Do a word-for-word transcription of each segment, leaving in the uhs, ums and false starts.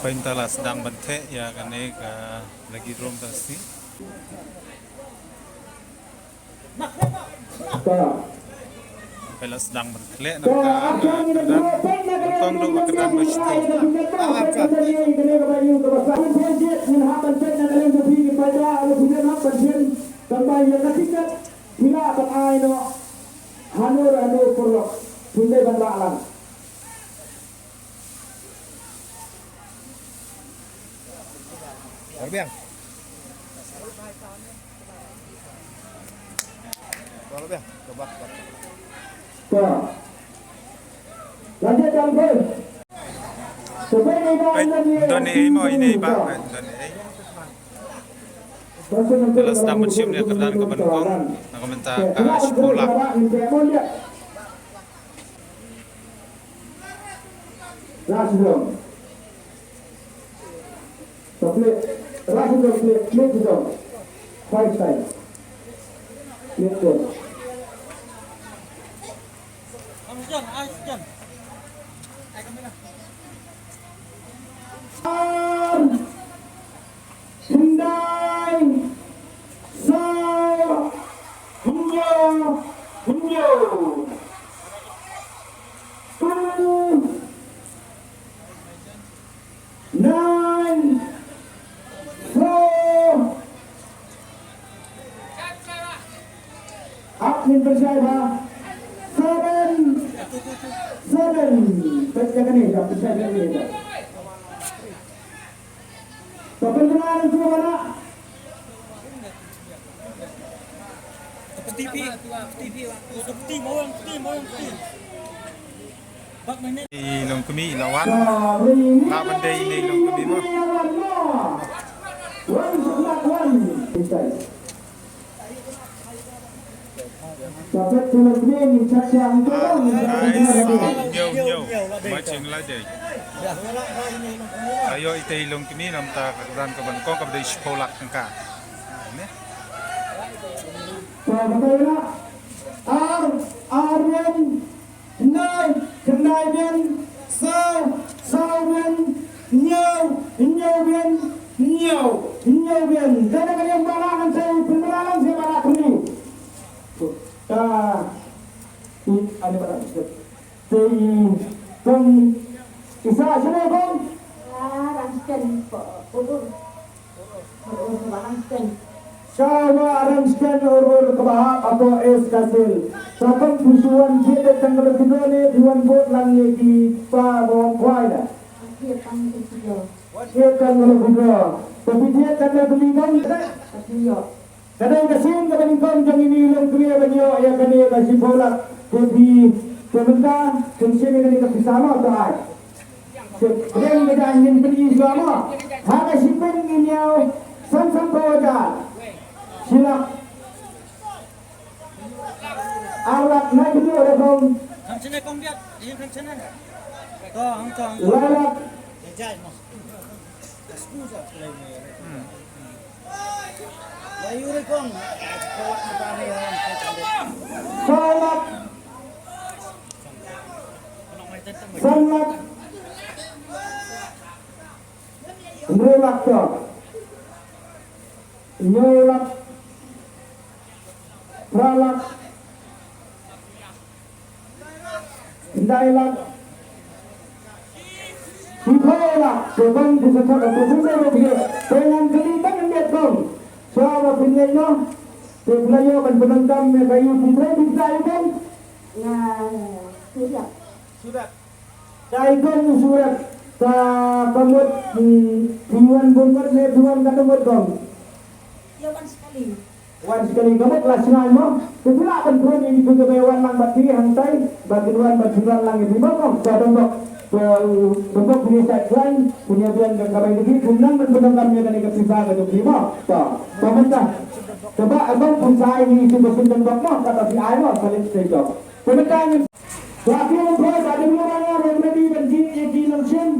Mynta la sdang ban theh ïa kane ka lucky draw mynta ka sngi. Phi la sdang ban khleh na ka kyrdan, nyngkong duh ka kyrdan ba shiphew. Hano hano paralok, pynlong ban ba lang. Biang. Don ei mo, ine i bah, don ei. Te la sdang ban shim ïa ka kyrdan kaba nyngkong na ka bynta ka shiphew lak. Five times. Ar, khyndai, saw, hynñiew, hynñiew. Two, nine, four, Ap ngin pynshai ba. Seven. Seven. Peit ïa kane, ïa pynshai ïa kane. To pynbna nangtu ba na. Peti pi, peti pi, peti mawang, peti mawang, peti. I Longkmie i la wan. Lah ban dei i Longkmie mo. Ai, hynñiew, hynñiew. Ba ching la dei. Ayo ite i Longkmie namar ka kyrdan kaba nyngkong kaba dei shiphew lak tyngka. Ne? Ar, ar, Khyndai, khyndai biang, saw, saw biang, hynñiew, hynñiew biang, hynñiew, hynñiew biang. Te da ka liang ba la ngan sa pynbna lang sa ba la khyndiat. Ta, i, ani ba la. Te i, kong, isa, sino kong? Ah, Rangsten, po, po, po. Sha ba Rangsten ur ur kaba hap hapoh East Khasi Hills. Sa pynphi shu wan thied tang ka lucky draw ne phi wan bud lang ïa ki pa ba wan khwai da. Wan thied tang ka lucky draw. Te phi thied tang ka lucky draw. Ka dei ka sien kaba nyngkong jong ine i Longkmie ban ïoh ïa kane ka shiphew lak. Te phi, te mynta phin shim ïa kane ka pisa mo, to ai. Te phi ka jingpynïaid shuwa mo. Ha ka shiphew hynñiew, san sanphew hajar. Shi lak. Ar lak, na ki dei rukom. Lai lak. Saw lak. San lak. Hynriew lak to. Hynñiew lak. Phra lak. Khyndai lak. Shiphew lak. Te ban phi sa thok, te phi sa thok, te ngan kylli tang khyndiat kong. Shuwa ba phin leit noh. Te phi la ïoh ban pyndonkam ïa ka U P three, phi sa ïoh ban. Nga, surat. Surat. Dei kong u surat. Ka, ka mut, hmm, phi wan bun mut ne phi wan katto mut kong. Ïa wan sekali. Wan sekali ka mut la shngain mo. Te phi lah ban pynrung ïa kitu kiba wan lang bad phi hangtai. Ba kin wan bad phi wan lang ïa phi mo kong. Sa Donbok. Sa Donbok phi sa khlaiñ. Phi ïa biang ka bai degi phi nang ban pyndonkam ïa kane ka pisa ka jong phi mo. Sa. Sa mynta. Sa ba abang pynsa ïa kitu ba phi Donbok mo. Kata phi ai mo. Sa leit sa jop. Sa mynta ngin. Sa phi wan phi sa dei mo ba nga ready ban jied ïa ki nongshim.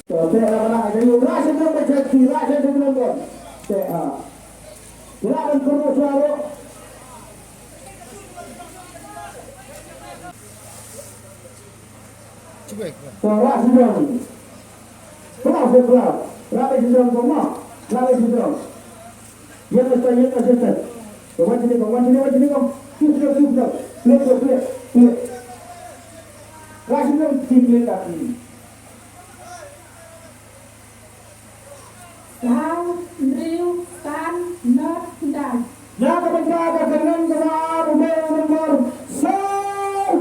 To, te ra bana, te yu, ra sha jong ba jati, ra sha jong ba jati. Te, ha. Ra ban kuru sha ro. Ko ra sidong. Ko ra sidong. Ra sidong ko ma. Ra sidong. Yang kita yang kita. Ko wan sini ko wan sini wan sini ko. Tuh tuh tuh tuh. Tuh tuh tuh. Ra sidong sini lagi. Saw hynriew san nod khyndai. Na ka bynta ka kyrdan kaba ar u dei u nombor saw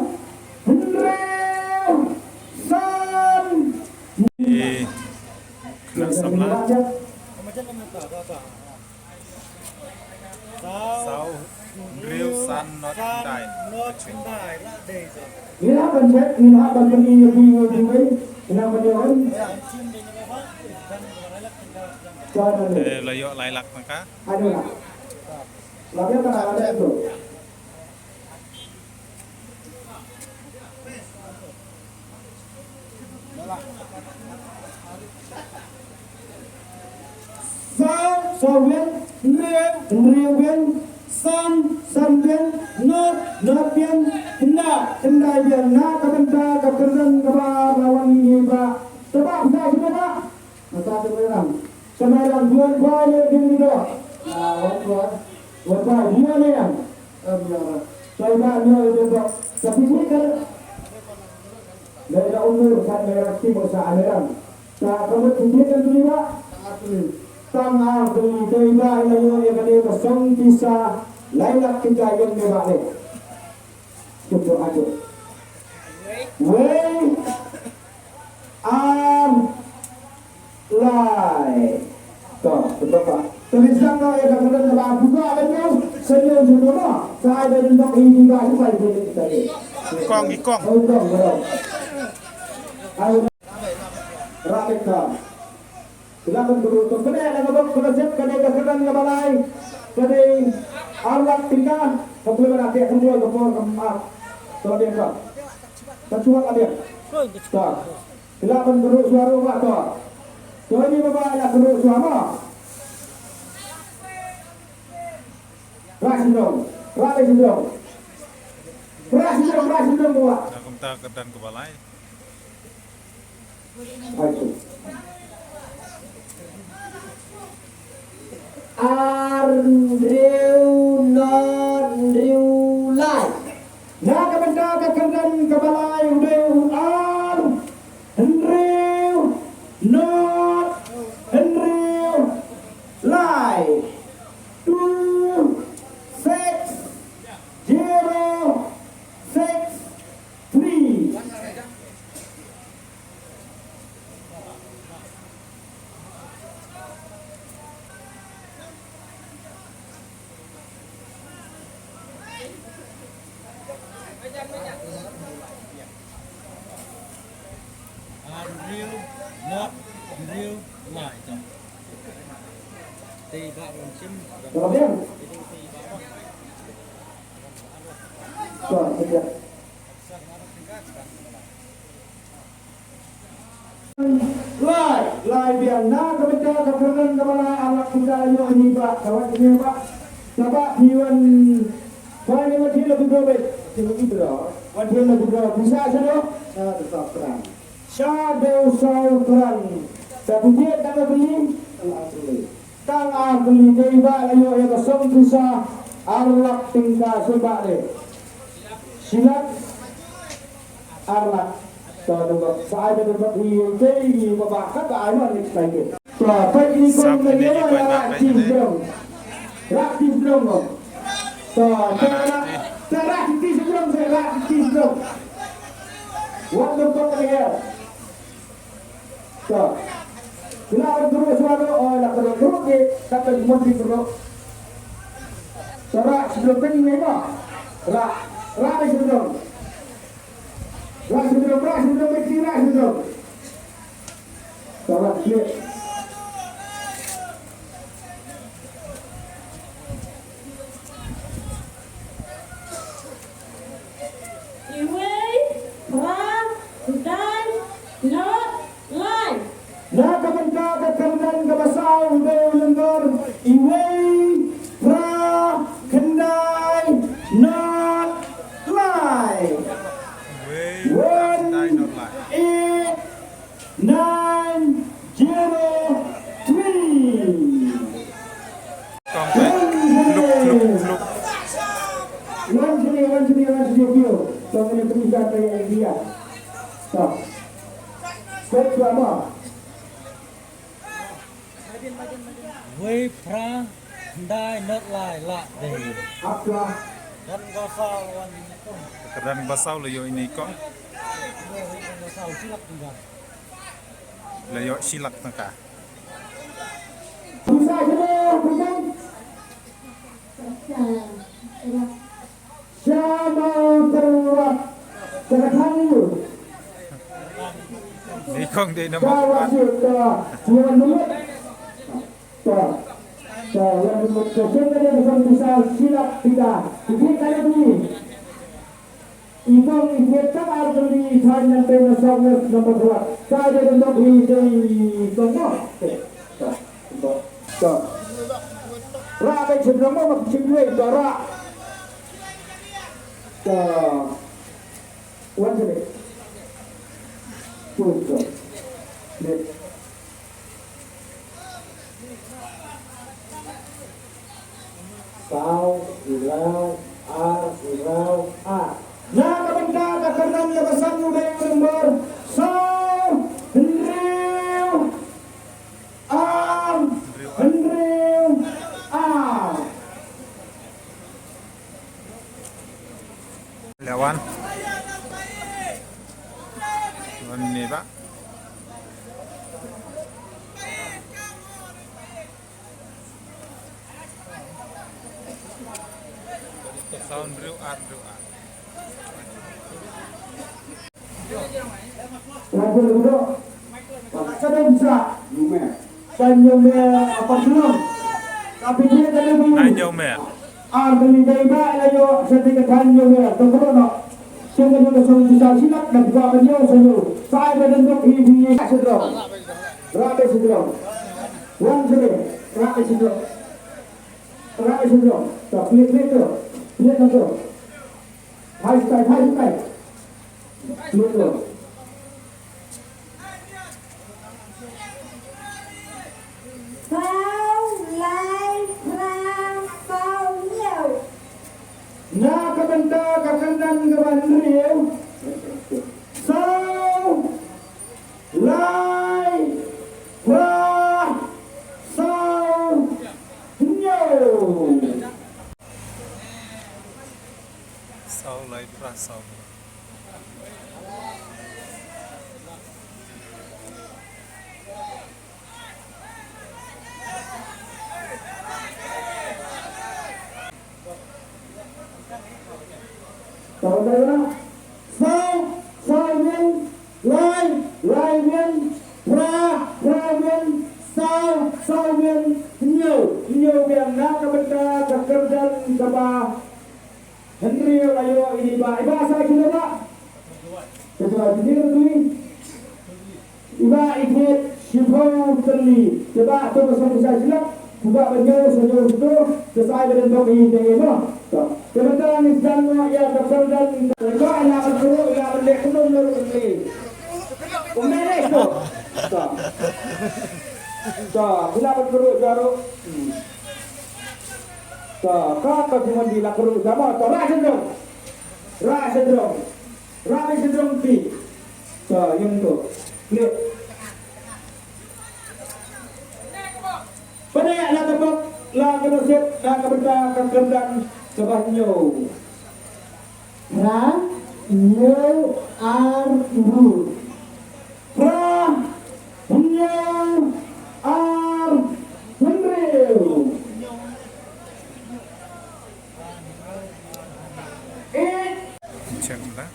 hynriew san. Ïa khynnah samla. Saw hynriew san nod khyndai. Ngi hap ban check, ngi hap ban pyni ïa phi, ïa phi wei, ngi hap ban ïa wan. Te la ïoh lai lak tangka. Aduh lah. Lah biar kena ada tu. Saw, saw biang, hynriew, hynriew biang, san, san biang, nod, nod biang, khyndai, khyndai biang. Na ka bynta ka kyrdan kaba ar la wan ïa i Bah. Te Bah, pisa shuh Bah. Mata ka Mairang. Ka Mairang, duan khwai ne ding ni doh. Ah, wan khwai. Wan khwai, duan ne yang. Em, ya. Ka i Bah, duan ne doh. Tapi ni ka Dei na umur khat Mairang, ti mo sa Mairang. Ta ka mut ki thied kan tu ni Bah. Tang ar tylli, dei Bah ïa la ïoh ïa kane ka song pisa lai lak tyngka ïa kane Bah ne. Cukup aja. Wei. Ar. Lai. To, betul Pak. Tulis lang no ïa ka kyrdan kaba buka kan nyo. Senyum senyum no. Sa ai da dendok ini Bah, sa ai da dendok. Kong, i kong. Oh, kong, kong. Ai. Rapid ka. Silakan dulu. To kane la ka bok kane set kane ka kyrdan kaba lai. Kane ar lak tyngka. Ka pule ba la ke ka pule ka por ka mar. To dia ka. Ka chuak dia. To. Silakan dulu suara ba to. To ini ba ba la dulu suara. Rah sindong. Rah sindong. Rah sindong, rah sindong ba. Dah kumta kyrdan kaba lai. Ar hynriew nod hynriew lai. Na ka bynta ka kyrdan kaba lai u dei u ar hynriew nod hynriew lai. Two six zero six three. Ar hynriew nod hynriew lai. Te ba ron chim. Ron chim. Ron chim. Lai, lai biang na ka bynta ka kyrdan kaba lai, ar lak tyngka ïa ini ba, ka wan ini ba. Kaba phi wan, wan ini wan thie la bidro bit. Wan thie la bidro. Wan thie la bidro. Pisa sha do? Sha do saw tyrang. Sha do saw tyrang. Sa phi thied tang ka bynta? Tang ka bynta. Tang ar tylli, dei ba la ïoh ïa ka song pisa ar lak tyngka, sngewbha de. Shi lak ar lak. To, nang ba sa ai ba nang ba ïa dei ïa ba ba ka ba ai ma next time. To, peit ni ko na ïa ba la rak ti sdrong. Rak ti sdrong ko. To, to rak, to rak ti sdrong, to rak ti sdrong. Wat nang ba ka ïa. To. Ki la kynruh shuwa ruh, oh, la kynruh ruh ki, kata ki mon ki kynruh. To, rah sdrong pynlong mo. Rah, rah sdrong. Rah sdrong, rah sdrong, rah sdrong. To, rah sdrong. Iwei, phra, khyndai, nod, lai. Na ka bynta ka kyrdan kaba saw u dei u lyngkor, iwei, phra, khyndai, nod, lai. Iwei, phra, khyndai, nod, lai. One, Kong ni pisa ka ya India. To. Stop drama. Wei phra khyndai nod lai lah dei. Apla. Dan gosal wan ni kong. Ka dan gosal la ïoh ine kong. Wei dan gosal silak tinggal. La ïoh silak tangka. Pisa khyndai, pisa. Sha ma terwat. Sha ka thang yu. Ni kong dei na ma terwat. Sha wa shi ta. Sha wa numut. Ta. Ta wa numut. Ka shen ka dei ka song pisa silak pisa. Pisa ka dei ni. I kong i thied tang ar tylli i thaiñ nangtei na South West number four. Sa ïa ka dei dok hi dei i kong mo. Ta. Ta. Rah dei shen rong mo ma ki shen wei ta rah. Ta. Wan sini. Tu, tu. Ni. Saw, iraw, ar, iraw, ar. Na ka bynta ka kyrdan kaba san u dei u nombor saw, hynriew, ar, hynriew, ar. Lewan. Wan ni ba. Saw hynriew ar hynriew ar. Nine ïoh mer. Ar tylli dei ba la ïoh sha ka thaiñ ïoh mer. To kyrdoh noh. Shen ka dei ka song pisa silak na pisa ban ïoh sha ïoh. Sa ai ba dang dok hi hi. Rah sha drong. Rah sha drong. Wan sini. Rah sha drong. Rah sha drong. To plie plie to. Plie to. Hai sitai, hai sitai. Plie to. Saw lai phra saw hynñiew. Na ka bynta ka kyrdan kaba hynriew. Saw lai phra saw hynñiew. Saw lai phra saw. Saw lai phra. Saw, saw hynñiew, lai, lai hynñiew, phra, phra hynñiew, saw, saw hynñiew, hynñiew, hynñiew biang na ka bynta ka kyrdan kaba hynriew la ïoh ïa i Bah, i Bah sa kilo Bah. Ka jua jingïaroh tu i. I Bah i thied shiphew tylli. Te Bah to ka song pisa shilak. Phi Bah ban ïoh sa ïoh to. Te sa ai ba dang dok i dang ïoh. To. Te mynta ngi sdang noh ïa ka sordar. Te Bah ïa ban kru ïa ban leh kynum na ruh tylli. Um dei dei to. To. To. Phi Bah ban kru ïa ruh. Hmm. To, ka ka jingwan di la kru sama to rah sendrong. Rah sendrong. Rah sendrong ti. To, ïa to. Klik. Pynïaid la ka bok, la ka nasib, la ka bynta ka kyrdan kaba hynñiew. Phra, hynñiew, ar, hynriew. Phra, hynñiew, ar, hynriew. Eight. Chem da.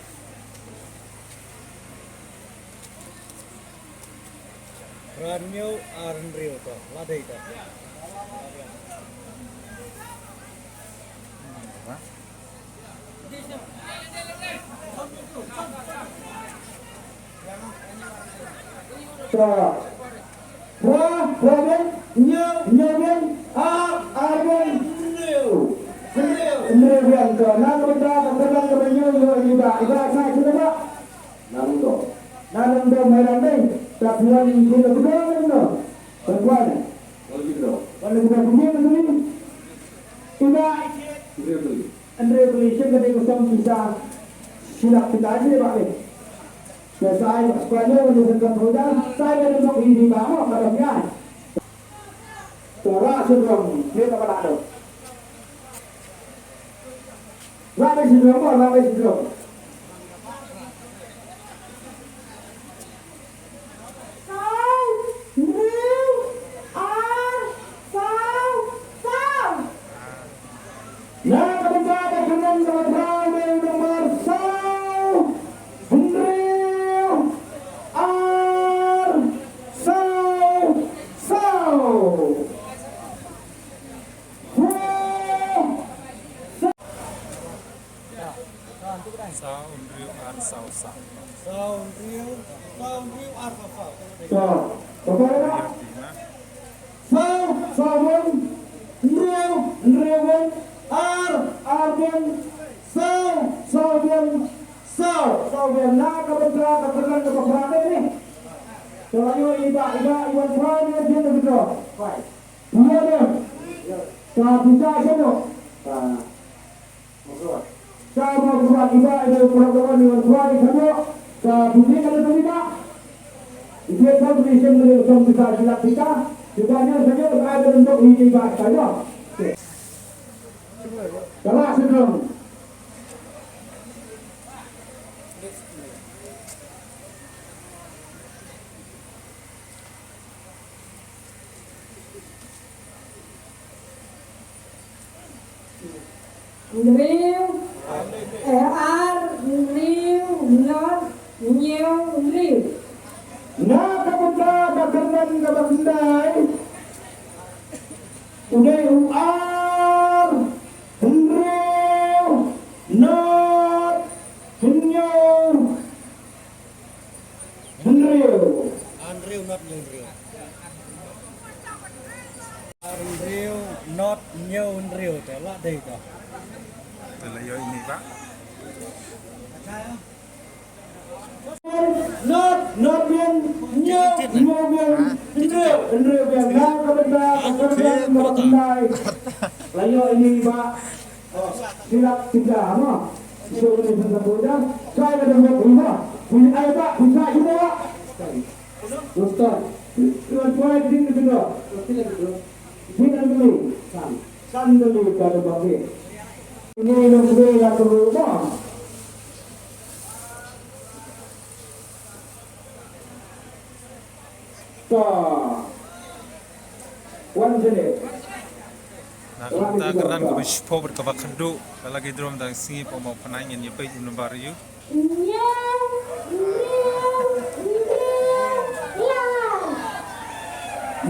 Phra hynñiew ar hynriew to, la dei to. Phra, phra, phra biang, hynñiew, hynñiew biang, ar, ar biang, hynriew, hynriew, hynriew biang to. Na ka bynta ka kyrdan kaba hynñiew ïoh ïa i Bah, i Bah sa kyrdan ba. Nang to. Nang to mai ram dei. Ta phi wan ïa ka kyrdan nang to. Ban wan. Wan ïa ka kyrdan. Wan ïa ka kyrdan phi ïa ka kyrdan. I Bah. Hynriew tylli. Hynriew tylli shen ka dei ka song pisa Silap kita aja deh, Pak, nih. Biasa aja, Pak, sekolah ini udah bukan roda, saya ada mau ini, Pak, mau kalau ya. Tora sendrom, dia tak pernah ada. Rabbit syndrome, oh, rabbit syndrome. Saw, hynriew, ar, saw, saw. Na ka bynta ka kyrdan kaba khraw dei u nombar saw, hynriew, ar, saw, saw. Saw, hynriew, ar, saw, saw. Saw, hynriew, saw, hynriew, ar, saw, saw. To, to, to, to. Saw, saw, bun, hynriew, hynriew, bun, ar, ar, bun, saw, saw, bun, saw, saw, bun. Na ka bynta ka kyrdan kaba khraw dei ne. To, ayo, iba, iba, iba, try ne, dia tu betul. Right. Iya, dia. Ka pisa sano. Ka. Ka ba kuat iba ida u prok doh ni wan kuat i sano. Ka bumi ka da tadi ba. Ide ka bumi sem ni song pisa silap pisa. Cuba ni saja ka ada bentuk ini ba sano. Okey. Salah sedang. Hynriew, eh, ar, hynriew, not, hynñiew, hynriew. Na ka bynta ka kyrdan kaba khyndai, u dei u ar, hynriew, not, hynñiew, hynriew. Hynriew, not, hynñiew, hynriew. Hynriew, not, hynñiew, hynriew te la dei ka. Te la ïoh ine ba. Not, not biang, hynñiew, hynñiew biang, hynriew, hynriew biang. Na ka bynta ka kyrdan kaba khyndai, la ïoh ine ba. Silap tiga, mo. Itu boleh minta bola. Saya ada buat rumah. Punya ayah tak, bisa juga. Ustaz. Tuan tuan din kedua. Din kedua. San. San dulu kada bagi. Ini yang kedua yang kedua. To. Wan sini. Na ka bynta ka kyrdan kaba shiphew bad kaba khatduh, ka lucky draw mynta ka sngi, pynban pynai ngin ïa peit u nombar ïa u.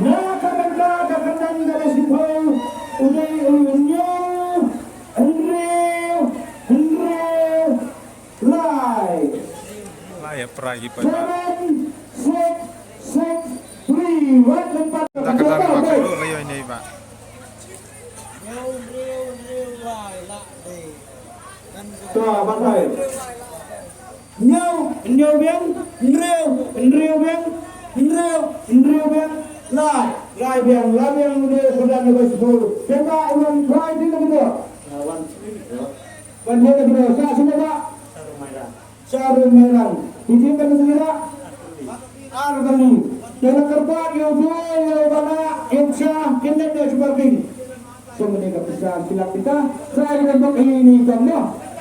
Na ka bynta ka kyrdan kaba shiphew, u dei u hynñiew, hynriew, hynriew, lai. Lai ïa pra ki paidbah. Seven six six three. Wat lympat. Da ka dang ba ka ruh ïa ine ba. To, batai. Hynñiew, hynñiew biang, hynriew, hynriew biang, hynriew, hynriew biang, lai, lai biang, lai biang, hynriew, pynban, hynriew, sepuluh. Tembak, Iwan, try, dia lagi dua. Wan dia lagi dua. Sa semua, Pak. Sharon Mairang. Iti ka ngi ra. Ar kali. Te la kyrpad ïa u Doi, ïa u Bana, ïa u Sha, kine de shu bar king. Shu mane ka pisa silap kita. Sa ïa ka bok ïa ini kam noh.